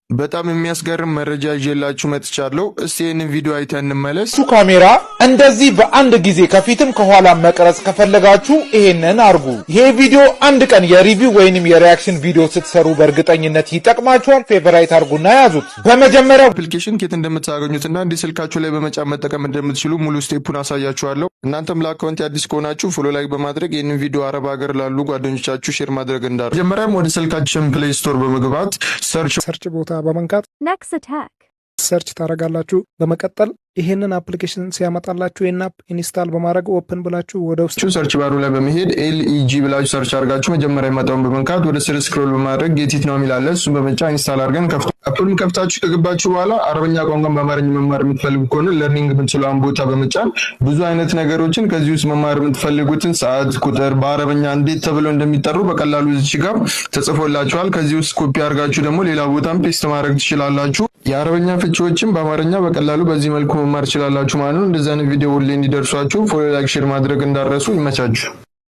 በጣም የሚያስገርም መረጃ ይዤላችሁ መጥቻለሁ። እስቲ ይህንን ቪዲዮ አይተን እንመለስ። እሱ ካሜራ እንደዚህ በአንድ ጊዜ ከፊትም ከኋላ መቅረጽ ከፈለጋችሁ ይሄንን አርጉ። ይሄ ቪዲዮ አንድ ቀን የ review ወይንም የ reaction ቪዲዮ ስትሰሩ በእርግጠኝነት ይጠቅማችኋል። Favorite አርጉና ያዙት። በመጀመሪያ Application ከየት እንደምታገኙትና እንዲህ ስልካችሁ ላይ በመጫን መጠቀም እንደምትችሉ ሙሉ step ኡን አሳያችኋለሁ። እናንተም ለ account አዲስ ከሆናችሁ follow፣ like በማድረግ ይህንን ቪዲዮ አረብ ሀገር ላሉ ጓደኞቻችሁ share ማድረግ እንዳትረሱ። መጀመሪያም ወደ ስልካችን Play Store በመግባት search Search ቦታ በመንካት Nexitech. Search ታደርጋላችሁ። በመቀጠል ይህንን application ሲያመጣላችሁ ይህን app install በማድረግ open ብላችሁ ወደ ውስጥ Search bar ኡ ላይ በመሄድ LEG ብላችሁ search አድርጋችሁ መጀመሪያ የመጣውን በመንካት ወደ ስር scroll በማድረግ get it now የሚል አለ። እሱን በመጫን install አድርገን ከፍቶ app ኡን ከፍታችሁ ከገባችሁ በኋላ አረበኛ ቋንቋን በአማርኛ መማር የምትፈልጉ ከሆነ learning የምትለዋን ቦታ በመጫን ብዙ አይነት ነገሮችን ከዚህ ውስጥ መማር የምትፈልጉትን ሰዓት፣ ቁጥር በአረበኛ እንዴት ተብለው እንደሚጠሩ በቀላሉ እዚች ጋር ተጽፎላችኋል። ከዚህ ውስጥ ኮፒ አድርጋችሁ ደግሞ ሌላ ቦታም paste ማድረግ ትችላላችሁ። የአረበኛ ፍቺዎችን በአማርኛ በቀላሉ በዚህ መልኩ መማር ትችላላችሁ ማለት ነው። እንደዚህ አይነት ቪዲዮ ሁሌ እንዲደርሷችሁ follow፣ like፣ share ማድረግ እንዳትረሱ። ይመቻችሁ።